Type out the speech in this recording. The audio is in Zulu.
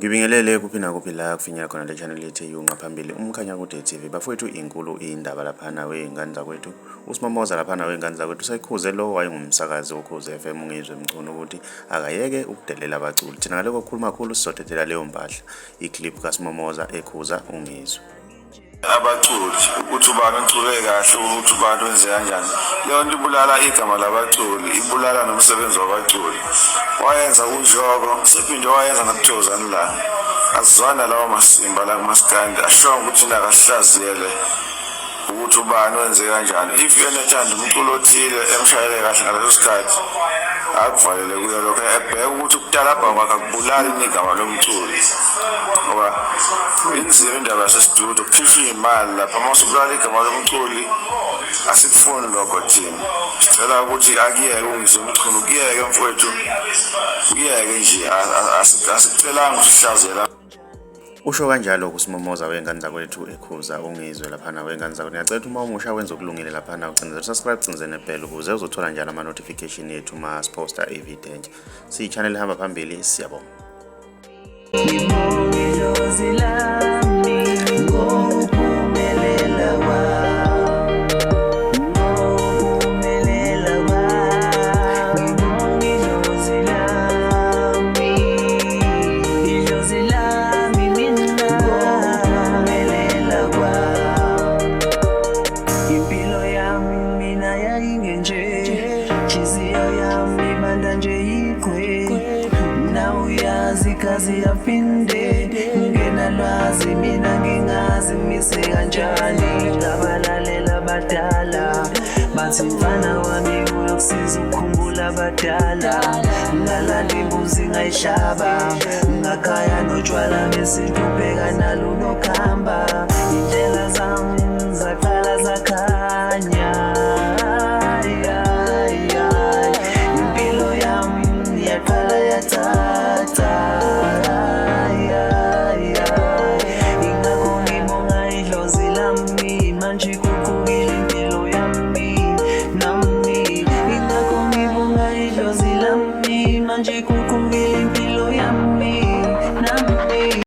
Ngibingelele kuphi nakuphi la kufinyela khona le channel yethu eyunqa phambili uMkhanyakude TV. Bafowethu, inkulu indaba laphana wey'ngane zakwethu. USimomoza laphana wey'ngane zakwethu usekhuze lo wayengumsakazi woKhozi FM uNgizwe Mchunu ukuthi akayeke ukudelela abaculi. Thina ngalokho kukhuluma kakhulu sizodedela leyo mpahla. I-clip kaSimomoza ekhuza uNgizwe. Abaculi ukuthi ubani ucule kahle, ukuthi ubani wenze kanjani, leyo nto ibulala igama labaculi, ibulala nomsebenzi wabaculi. Wayenza uNjoko, sephinde wayenza nakuThokozani la azizwana lawo masimba la kumaskandi ashongo ukuthi nakasihlaziyele ukuthi ubani wenze kanjani. If yena ethanda umculo othile emshayele kahle ngaleso sikhathi, akuvalele kuyo lokho, ebheke ukuthi ukutalabha kwakhe akubulali igama lomculi, ngoba inzima indaba yasesitudio, kukhishwa iy'mali lapha. Uma usubulala igama lomculi, asikufuni lokho thina. Sicela ukuthi akuyeke uNgizwe Mchunu, kuyeke mfowethu, kuyeke nje, asikucelanga usihlazela. Usho kanjalo kuSimomoza wey'ngane zakwethu ekhuza uNgizwe laphana wey'ngane zakwethu. Ngiyacela ukuthi uma umusha wenza okulungile laphana ucindezele subscribe, cindezele ne-bell ukuze uzothola njalo ama-notification yethu uma siphosta ividiyo entsha. Siyi-channel ehamba phambili, siyabonga. Ngibonga idlozi lami ngokuphumelela kwami, ngokuphumelela kwami. Ngibonga idlozi lami, idlozi lami mina ngokuphumelela kwami. Impilo yami mina yayingenje, nhliziyo yami ibanda nje yiqhwe. Na uyazi kazi yaphinde ngingenalwazi mina ngingazi mise kanjani. Ngabalalela abadala bathi mfana wami uyokusiza ukukhumbula abadala. Ngalala imbuzi ngayihlaba ngakhaya notshwala besintu bheka nalo nokuhamba. Indlela zami zaqala zakhanya. Impilo yami yaqala yacaca. Ingakho ngibonga idlozi lami manje iguqukile impilo yami nami. Ingakho ngibonga idlozi lami manje.